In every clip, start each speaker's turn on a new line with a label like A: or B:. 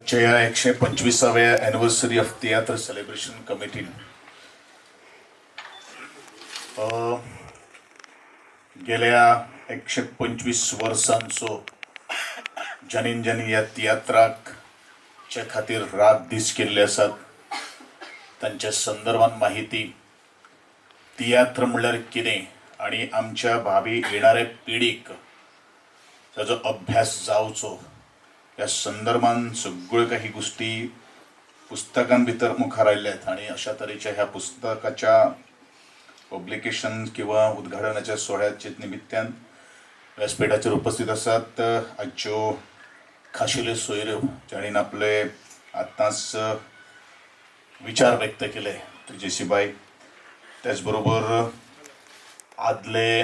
A: आजच्या ह्या 125व्या anniversary of tiatr celebration कमिटीन गेल्या 125 वर्सांचो ज्यांनी ज्यांनी ह्या तियात्राकच्या खातीर रात दीस केल्ले आसात तांच्या संदर्भात माहिती, तियात्र म्हणल्यार कितें आनी आमच्या भावी येणाऱ्या पिढीक ताजो अभ्यास जावचो ह्या संदर्भान सगळ्यो काही गोश्टी पुस्तकां भितर मुखार आयल्यात आनी अशा तरेच्या ह्या पुस्तकाच्या पब्लिकेशन किंवा उद्घाटनाच्या सुवाळ्याच्या निमित्तान व्यासपीठाचेर उपस्थित आसात आजच्यो खाशेल्यो सोयऱ्यो जाणीन आपले आतांच विचार व्यक्त केले, जेसीबाय, त्याचबरोबर आदले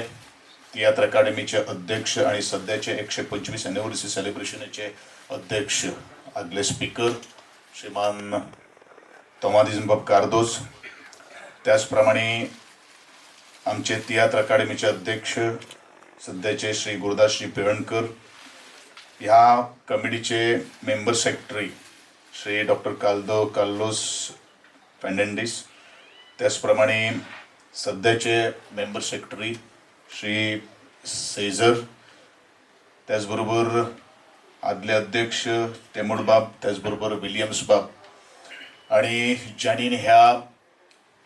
A: तियात्र अकादमीचे अध्यक्ष आणि सध्याचे 125 एनिव्हर्सरी सेलिब्रेशनाचे अध्यक्ष, आदले स्पीकर श्रीमान तोमादिजबाब कार्दोज, त्याचप्रमाणे आमचे तियात्र अकादमीचे अध्यक्ष सध्याचे श्री गुरुदासजी पिळणकर, ह्या कमिटीचे member secretary Shri doctor Carlos Fernandes, त्याचप्रमाणे सध्याचे मेंबर सेक्रेटरी श्री सेझर, त्याचबरोबर आदले अध्यक्ष तेमुडबाब, त्याचबरोबर विलियम्स बाब, आणि ज्यांनी ह्या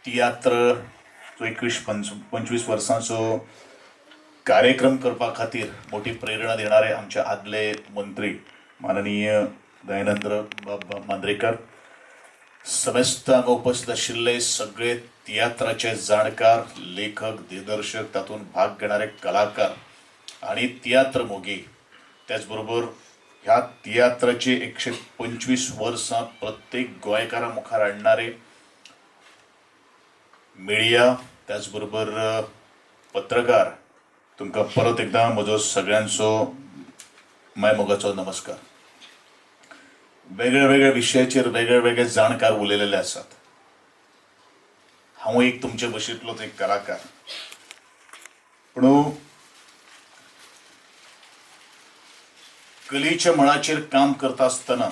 A: तियात्र जो 25 वर्सांचो कार्यक्रम करपा खातीर मोठी प्रेरणा देणारे आमचे आदले मंत्री माननीय दयानंद बाब मांद्रेकर, समेस्त हांगा उपस्थित आशिल्ले सगळे तियात्राचे जाणकार, लेखक, दिग्दर्शक, तातूंत भाग घेणारे कलाकार आणि तियात्र मोगी, त्याचबरोबर ह्या तियात्राची 125 वर्सां प्रत्येक गोंयकारा मुखार हाडणारे मिडिया, त्याचबरोबर पत्रकार, तुमकां परत एकदां म्हजो सगळ्यांचो मायमोगाचो नमस्कार. वेगळ्या वेगळ्या विशयाचेर वेगळे वेगळे जाणकार उलयलेले आसात. हांव एक तुमचे भशेंतलोच एक कलाकार, पूण कलेच्या मळाचेर काम करता आसतना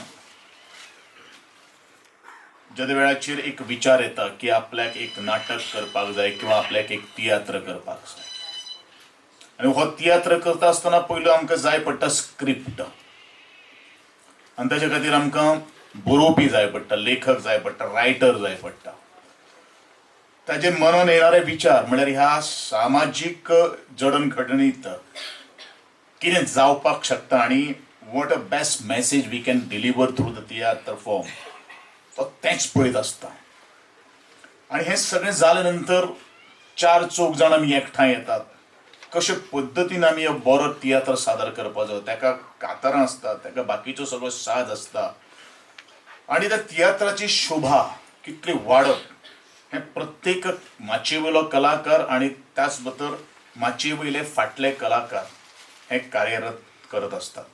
A: ज्या वेळाचेर एक विचार येता की आपल्याक एक नाटक करपाक जाय किंवा आपल्याक एक तियात्र करपाक जाय, आनी हो तियात्र करता आसतना पयलो आमकां जाय पडटा स्क्रिप्ट, आनी ताच्या खातीर आमकां बरोवपी जाय पडटा, लेखक जाय पडटा, रायटर जाय पडटा. ताजे मनान येणारे विचार म्हळ्यार ह्या सामाजीक जडणघडणीत कितें जावपाक शकता आनी what a best message we can deliver through the tiatr form, तो तेंच पळयत आसता. आनी हें सगळें जाले नंतर चार चौग जाण आमी एकठांय येतात, कशे पद्दतीन आमी बरो तियात्र सादर करपाचो, ताका कातरां आसता, ताका बाकीचो सगळो साज आसता, आनी त्या तियात्राची शोभा कितली वाडप हें प्रत्येक माचये वयलो कलाकार आनी त्याच बरोबर माचये वयले फाटले कलाकार हें कार्यरत करत आसतात.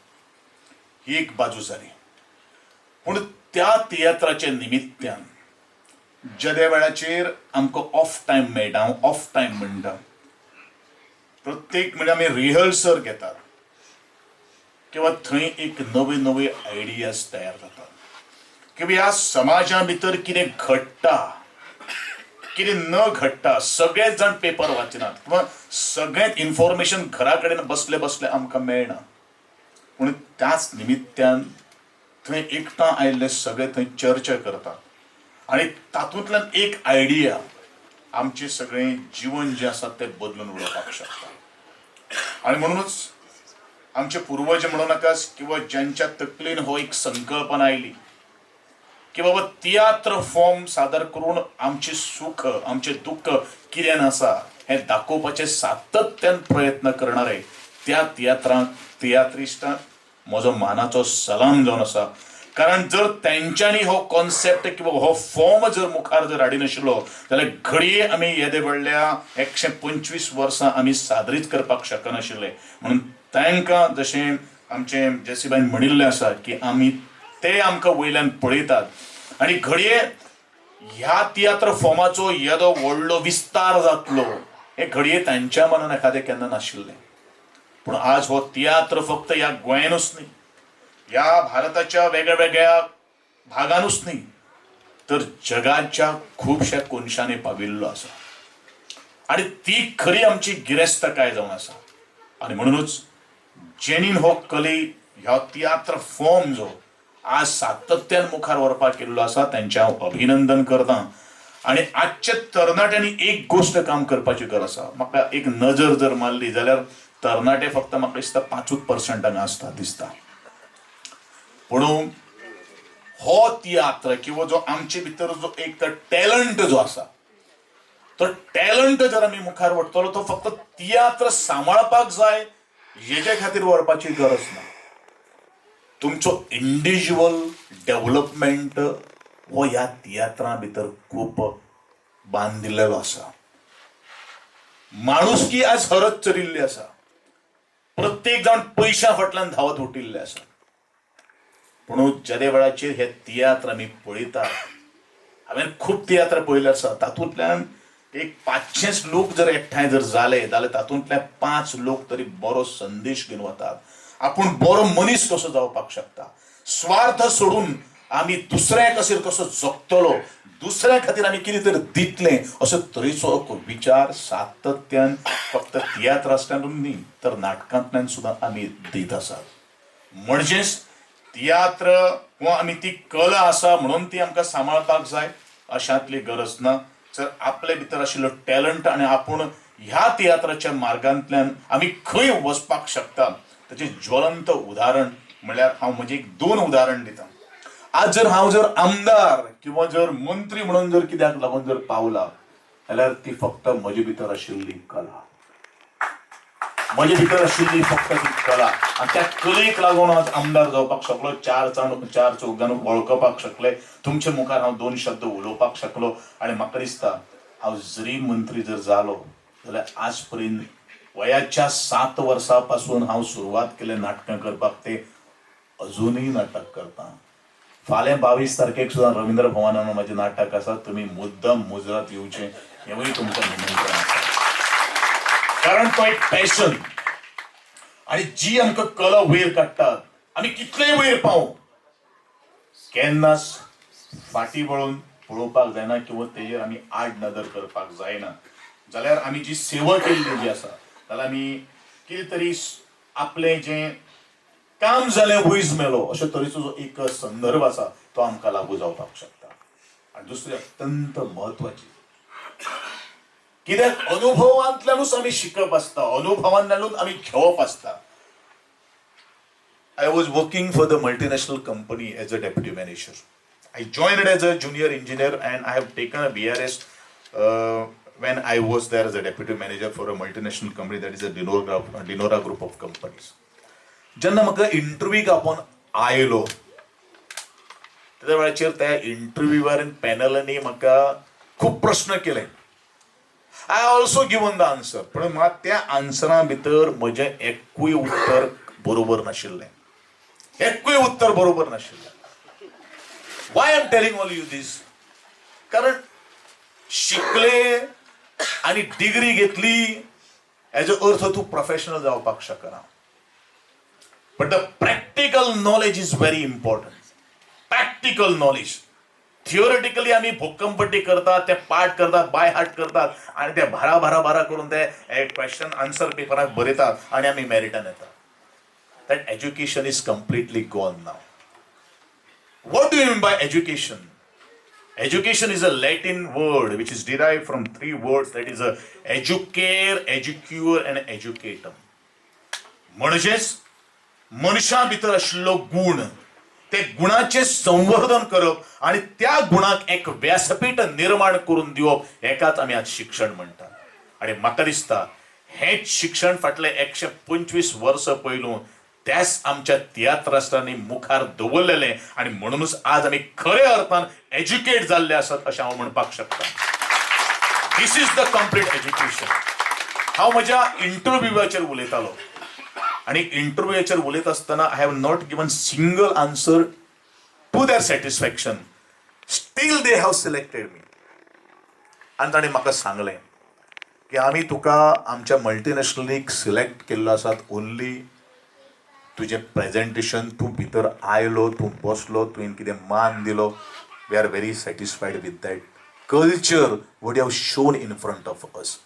A: ही एक बाजू जाली. पूण त्या तियात्राच्या निमित्यान ज्या वेळाचेर आमकां ऑफ टायम मेळटा, हांव ऑफ टायम म्हणटा, प्रत्येक म्हणजे आमी रिहर्सल घेतात किंवा थंय एक नवे नवे आयडियाज तयार जातात किंवा ह्या समाजा भितर कितें घडटा कितें न घडटा, सगळेच जाण पेपर वाचनात किंवा सगळेंच इन्फॉर्मेशन घरा कडेन बसले बसले आमकां मेळना, पूण त्याच निमित्यान थंय एकठांय आयिल्ले सगळे थंय चर्चा करतात आनी तातूंतल्यान एक आयडिया आमचें सगळें जिवन जें आसा तें बदलून उडोवपाक शकता. आनी म्हणूनच आमचे पुर्वज म्हणू नाका किंवा ज्यांच्या तकलेन हो एक संकल्पना आयली की बाबा तियात्र फॉर्म सादर करून आमचें सूख आमचें दुख्ख कितें आसा हें दाखोवपाचें सातत्यान प्रयत्न करणारे त्या तियात्रिस्टांक म्हजो मानाचो सलाम जावन आसा. कारण जर तेंच्यांनी हो कॉन्सेप्ट किंवा हो फॉर्म जर मुखार जर हाडिनाशिल्लो जाल्यार घडये आमी येदे व्हडल्या 125 वर्सां आमी सादरीच करपाक शकनाशिल्ले. म्हणून तांकां जशें आमचें जेसीबायन म्हणिल्लें आसा की आमी ते आमकां वयल्यान पळयतात आनी घडये ह्या तियात्र फॉर्माचो येदो व्हडलो विस्तार जातलो हें घडये तांच्या मनान एखादें केन्ना नाशिल्लें. पूण आज हो तियात्र फक्त ह्या गोंयानूच न्ही, ह्या भारताच्या वेगळ्या वेगळ्या भागानूच न्ही तर जगाच्या खुबश्या कोनशांनी पाविल्लो आसा आनी ती खरी आमची गिरेस्तकाय जावन आसा. आनी म्हणुनूच जेनीन हो कले ह्या तियात्र फॉर्म जो आज सातत्यान मुखार व्हरपाक केल्लो आसा तेंचें हांव अभिनंदन करता. आनी आजच्या तरणाट्यांनी एक गोश्ट काम करपाची गरज आसा. म्हाका एक नजर जर मारली जाल्यार तरणाटे फक्त म्हाका दिसता 5% हांगा आसता दिसता, पूण हो तियात्र किंवा जो आमचे भितर जो एक टॅलंट जो आसा तो टॅलंट जर आमी मुखार व्हरतलो तो फक्त तियात्र सांबाळपाक जाय हेजे खातीर व्हरपाची गरज ना. तुमचो इंडिविज्युअल डेवलपमेंट हो ह्या तियात्रां भितर खूब बांदिल्लो आसा. माणुसकी आज हरत चरिल्ली आसा, प्रत्येक जाण पयशां फाटल्यान धांवत उठिल्ले आसा. पूण जेदे वेळाचेर हे तियात्र आमी पळयतात, हांवें खूब तियात्र पळयले आसा, तातूंतल्यान एक 500 लोक जर एकठांय जर जाले जाल्यार तातूंतले 5 लोक तरी बरो संदेश घेवन वतात. आपूण बरो मनीस कसो जावपाक शकता, स्वार्थ सोडून आमी दुसऱ्या खातीर कसो जगतलो, दुसऱ्या खातीर आमी कितें तरी दितले असो तरेचो एक विचार सातत्यान फक्त तियात्रांतल्यान न्ही तर नाटकांतल्यान सुद्दां आमी दीत आसात. म्हणजेच तियात्र किंवा आमी ती कला आसा म्हणून ती आमकां सांबाळपाक जाय अशांतली गरज ना. जर आपले भितर आशिल्लो टॅलंट आनी आपूण ह्या तियात्राच्या मार्गांतल्यान आमी खंय वचपाक शकता ताचें ज्वलंत उदाहरण म्हणल्यार हांव म्हजें एक 2 उदाहरण दिता. आज जर हांव जर आमदार किंवा जर मंत्री म्हणून जर कित्याक लागून जर पावला जाल्यार ती फक्त म्हजे भितर आशिल्ली कला, म्हजे भितर आशिल्ली फक्त ती कला. आनी त्या कलेक लागून आज आमदार जावपाक शकलो, चार चौगान वळखपाक शकले, तुमचे मुखार हांव 2 शब्द उलोवपाक शकलो. आनी म्हाका दिसता हांव जरी मंत्री जर जालो जाल्यार आज पर्यंत वयाच्या 7 वर्सां पासून हांव सुरवात केले नाटकां करपाक, ते अजुनूय नाटक करता. फाल्यां 22 तारखेक सुद्दां रविंद्र भवनान म्हजें नाटक आसा, तुमी मुद्दम मुजरत येवचें हेंवूय तुमकां निमंत्रण आसा. कारण तो एक पॅशन आनी जी आमकां कला वयर काडटात, आमी कितलेय वयर पावूं केन्नाच फाटीं वळून पळोवपाक जायना किंवा तेजेर आमी आड नदर करपाक जायना. जाल्यार आमी जी सेवा केल्ली जी आसा जाल्यार आमी कितें तरी आपलें जें काम जालें वयज मेलो अशे तरेचो जो एक संदर्भ आसा तो आमकां लागू जावपाक शकता. आनी दुसरी अत्यंत म्हत्वाची, कित्याक अनुभवांतल्यानूच आमी शिकप आसता, अनुभवांतल्यानूच आमी घेवप आसता. I was working for the multinational company as a deputy manager. I joined as a junior engineer and I have taken a BRS when I was there as a deputy manager for a multinational company, that is a De Nora group of companies. जेन्ना म्हाका इंटरव्यूक आपोवन आयलो त्या वेळाचेर त्या interviewer पॅनलांनी म्हाका खूब प्रस्न केले. I also given the answer, पूण मात त्या आन्सरा भितर म्हजें एकूय उत्तर बरोबर नाशिल्लें, एकूय उत्तर बरोबर नाशिल्लें. Why am telling all you this? कारण शिकले आनी डिग्री घेतली हेजो अर्थ तूं प्रोफेशनल जावपाक शकना, but the practical knowledge is very important. Practical knowledge, theoretically आमी भोक्कमपट्टी करतात, ते पाठ करतात, बाय हार्ट करतात आनी ते भारा भारा भारा करून ते क्वेश्चन आन्सर पेपराक बरयतात आनी आमी मेरिटान येतात. That education is completely gone now. What do you mean by education? Education is a Latin word which is derived from 3 words, that is a educare, educure and educatum. म्हणजेच मनशा भितर आशिल्लो गूण, ते गुणाचें संवर्धन करप आनी त्या गुणाक एक व्यासपीठ निर्माण करून दिवप, हेकाच आमी आज शिक्षण म्हणटात. आनी म्हाका दिसता हेंच शिक्षण फाटले 125 वर्सां पयलू त्याच आमच्या तियात्रास्तांनी मुखार दवरलेलें आनी म्हणुनूच आज आमी खऱ्या अर्थान एज्युकेट जाल्ले आसात अशें हांव म्हणपाक शकता. This is the complete education. हांव म्हज्या इंटरव्यूवाचेर उलयतालो आनी इंटरव्यूचेर उलयता आसतना I have not given single answer to their satisfaction, still they have selected me. आनी ताणें म्हाका सांगलें की आमी तुका आमच्या मल्टिनॅशनलीक सिलेक्ट केल्लो आसात ओन्ली तुजें प्रेजेंटेशन, तूं भितर आयलो, तूं बसलो, तुवें कितें मान दिलो, we are very satisfied with that culture what you have shown in front of us.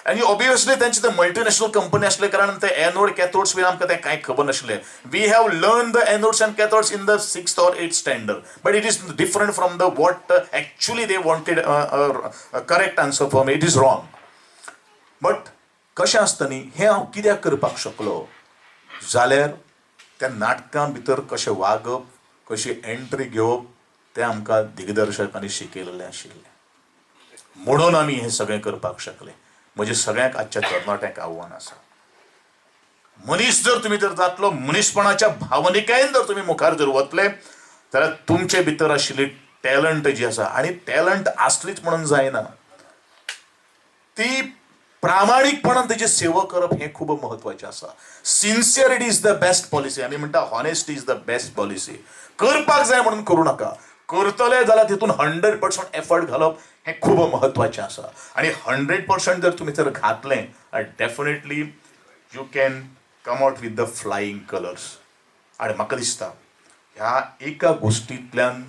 A: आनी ऑबियसली तेंचे ते मल्टीनॅशनल कंपनी आसले कारणान ते एनोड कॅथोड्स बीन आमकां तें कांय खबर नाशिल्लें. We have learn the anodes and cathodes in the sixth or eighth standard, but it is different from the what actually they wanted correct answer from, it is wrong. But कशें आसता न्ही, हें हांव कित्याक करपाक शकलो जाल्यार त्या नाटकां भितर कशें वागप, कशी एंट्री घेवप तें आमकां दिग्दर्शकांनी शिकयलेलें आशिल्लें, म्हणून आमी हें सगळें करपाक शकले. म्हजें सगळ्यांक आजच्या तरणाट्यांक आव्हान आसा, मनीस जर तुमी जर जातलो, मनीसपणाच्या भावनिकायेन जर तुमी मुखार जर वतले जाल्यार तुमचे भितर आशिल्ली टॅलंट जी आसा, आनी टॅलंट आसलीच म्हणून जायना, ती प्रामाणीकपणान तेजी सेवा करप हें खूब म्हत्वाचें आसा. Sincerity is the best policy. आमी म्हणटा honesty is the best policy. करपाक जाय म्हणून करूं नाका, करतले जाल्यार तितून 100% एफर्ट घालप हें खूब म्हत्वाचें आसा. आनी 100% जर तुमी जर घातलें, definitely you can come out with the flying colours. आनी म्हाका दिसता ह्या एका गोश्टींतल्यान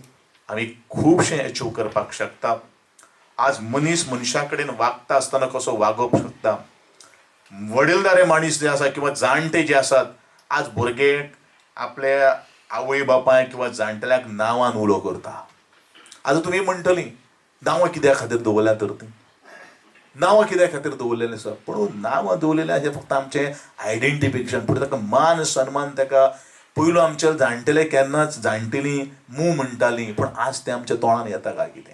A: आमी खुबशें एचीव करपाक शकता. आज मनीस मनशा कडेन वागता आसतना कसो वागोवंक शकता, वडीलधारे माणीस जे आसा किंवा जाणटे जे आसात, आज भुरगे आपल्या आवय बापाय किंवा जाणटेल्याक नांवान उलो करता. आतां तुमी म्हणटलीं नांवां कित्या खातीर दवरल्या तर तीं, नांवां कित्या खातीर दवरलेलीं आसा? पूण नांवां दवरलेलीं आसा फक्त आमचें आयडेंटिफिकेशन, पूण ताका मान सन्मान ताका पयलू आमचे जाणटेले केन्नाच जाणटेलीं मू म्हणटालीं, पूण आज तें आमच्या तोंडान येता काय कितें?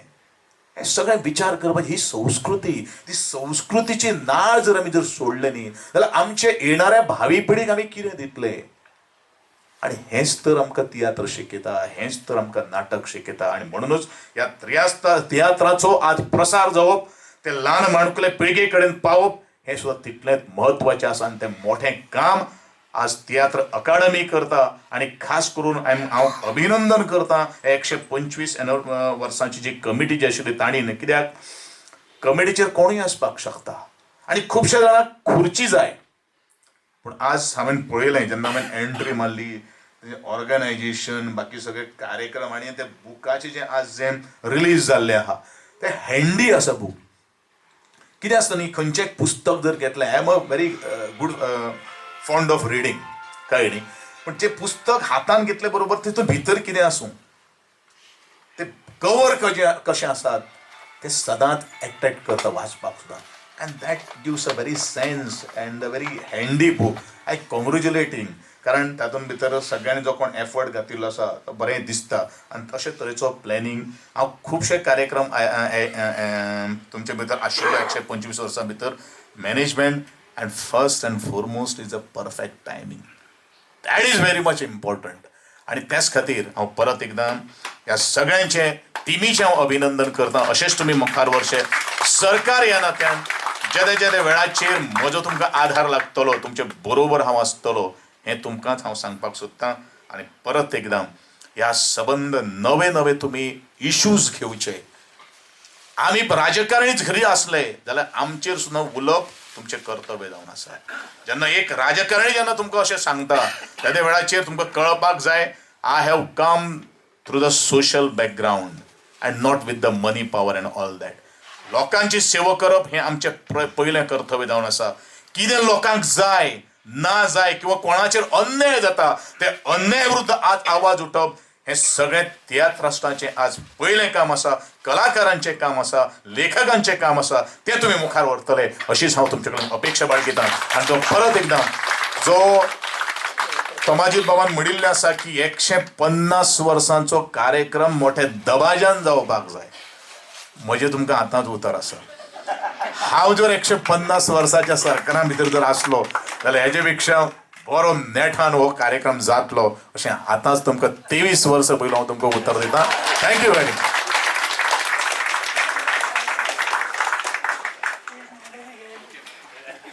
A: हें सगळें विचार करपाची ही संस्कृती, ती संस्कृतीची नाळ जर आमी जर सोडले न्ही जाल्यार आमचे येणाऱ्या भावी पिढीक आमी कितें दितले? आनी हेंच तर आमकां तियात्र शिकयता, हेंच तर आमकां नाटक शिकयता. आनी म्हणुनूच ह्या तियात्राचो आज प्रसार जावप, ते ल्हान माणकुले पिळगे कडेन पावप हें सुद्दां तितलेंच म्हत्वाचें आसा. आनी तें मोठें काम आज तियात्र अकाडमी करता. आनी खास करून हांव अभिनंदन करता 125 वर्सांची जी कमिटी जी आशिल्ली तांणी, कित्याक कमिटीचेर कोणूय आसपाक शकता आनी खुबश्या जाणांक खुर्ची जाय. पूण आज हांवें पळयलें, जेन्ना हांवें एंट्री मारली, ऑर्गनायजेशन, बाकी सगळे कार्यक्रम आनी ते बुकाचे जे आज जे रिलीज जाल्ले आहा ते हँडी आसा बूक. कितें आसता न्ही, खंयचें पुस्तक जर घेतलें, I am a very good fond of reading, कळ्ळें न्ही, पूण जें पुस्तक हातान घेतले बरोबर तितून भितर कितें आसूं, ते कवर कशें आसात ते सदांच एट्रेक्ट करता वाचपाक सुद्दां. And that gives a very sense and a very handy book. I congratulating, कारण तातूंत भितर सगळ्यांनी जो कोण एफर्ट घातिल्लो आसा तो बरें दिसता. आनी तशे तरेचो प्लॅनिंग हांव खुबशे कार्यक्रम तुमचे भितर आशिल्लो 125 वर्सां भितर. Management and first and foremost is a perfect timing, that is very much important. आनी त्याच खातीर हांव परत एकदां ह्या सगळ्यांचें टिमीचें हांव अभिनंदन करता. अशेंच तुमी मुखार वरचें. सरकार ह्या नात्यान जेदे जेदे वेळाचेर म्हजो तुमकां आधार लागतलो, तुमचे बरोबर हांव आसतलो हें तुमकांच हांव सांगपाक सोदतां. आनी परत एकदां ह्या सबंद नवे नवे तुमी इशूज घेवचे. आमी राजकारणीच घरी आसले जाल्यार आमचेर सुद्दां उलोवप तुमचें कर्तव्य जावन आसा. जेन्ना एक राजकारणी जेन्ना तुमकां अशें सांगता त्या वेळाचेर तुमकां कळपाक जाय, I have come through the social background and not with the money power and all that. लोकांची सेवा करप हें आमचें पयलें कर्तव्य जावन आसा. कितें लोकांक जाय ना जाय किंवा कोणाचेर अन्याय जाता ते अन्याय विरुद्ध आज आवाज उठप हें सगळें तियात्रास्टांचें आज पयलें काम आसा, कलाकारांचें काम आसा, लेखकांचें काम आसा, तें तुमी मुखार व्हरतले अशीच हांव तुमचे कडेन अपेक्षा बाळगितां. आनी तो परत एकदां जो तोमाजीत बाबान म्हणिल्लें आसा की 150 वर्सांचो कार्यक्रम मोठ्या दबाज्यान जावपाक जाय, म्हजें तुमकां आतांच उतर आसा. हांव जर 150 वर्साच्या सरकारा भितर जर आसलो जाल्यार हेजे पेक्षा बरो नेठान हो कार्यक्रम जातलो अशें आतांच तुमकां 23 वर्सां पयलू हांव तुमकां उतर दितां. Thank you very much.